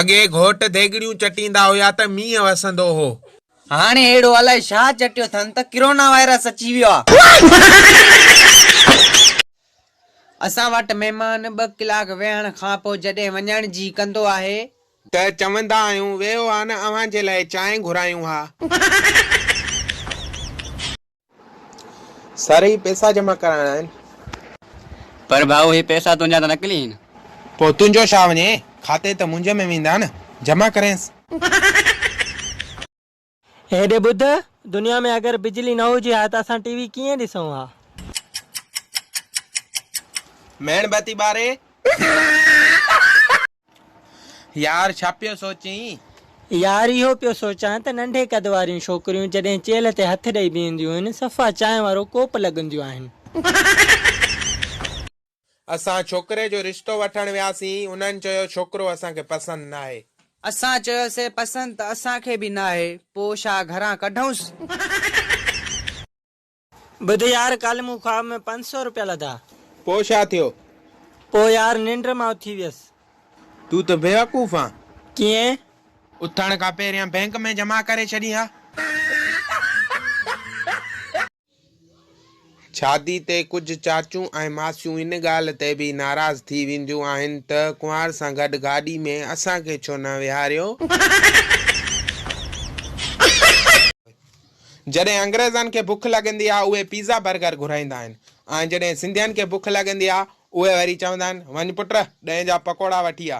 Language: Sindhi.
اڳي گهوٽ ديڳڙيون چٽيندا هيا ته مينهن وسندو هو. هاڻي اهڙو الائي ڇا چٽيو ٿن ته ڪرونا وائرس اچي ويو آ. اسان وٽ مهمان ٻه ڪلاڪ ويهڻ کان پوء جڏهن وڃڻ جي ڪندو آهي. ته چوندا آهيون ويهو ها نه اوهان جي لاء چانهه گهرايون ها. سر هي پئسا جمع ڪرائڻا آهن. پر ڀائو هي پئسا تنهنجا ته نقلي آهن. پوء تنهنجو ڇا وڃي، کاتي ته منهنجي ۾ ويندا نه، جمع ڪرينس. هيڏي ٻڌ، دنيا ۾ اگر بجلي نه هجي ها ته اسان ٽي وي ڪيئن ڏسون ها؟ ميڻ بتي ٻاري. يار ڇا پيو سوچين؟ يار اهو پيو سوچان ته ننڍي قد واريون ڇوڪريون جڏهن چيلهه تي هٿ ڏئي بيهنديون آهن صفا چانهه وارو ڪوپ لڳنديون آهن. اسان ڇوڪري جو رشتو وٺڻ وياسين انهن چيو ڇوڪرو اسان کي پسند ناهي. اسان چيوسين پسند ته اسان کي به ناهي پوء ڇا گهران ڪڍونس؟ ٻڌ يار ڪالهه مون خواب ۾ 500 روپيا لڌا. پوء ڇا ٿيو؟ پوء يار ننڊ مان اٿي ويس. تون ته بيوقوف آن. ڪيئن؟ اٿڻ کان پهريان بئنڪ ۾ جمع ڪري ڇڏين ها. شادي تي ڪجهه چاچون ۽ ماسيون ان ڳالهه تي به ناراض ٿي وينديون آهن ته ڪنوار سان گڏ گاڏي ۾ اسان کي ڇو نه ويهاريو. جڏهن انگريزن کي بک لڳندي آ اهي پيزا برگر گهرائيندا آهن ۽ جڏهن سنڌين کي بک لڳندي آ اهي وري چوندا آهن وڃ پٽ ڏهين جا پڪوڙا وٺي آ.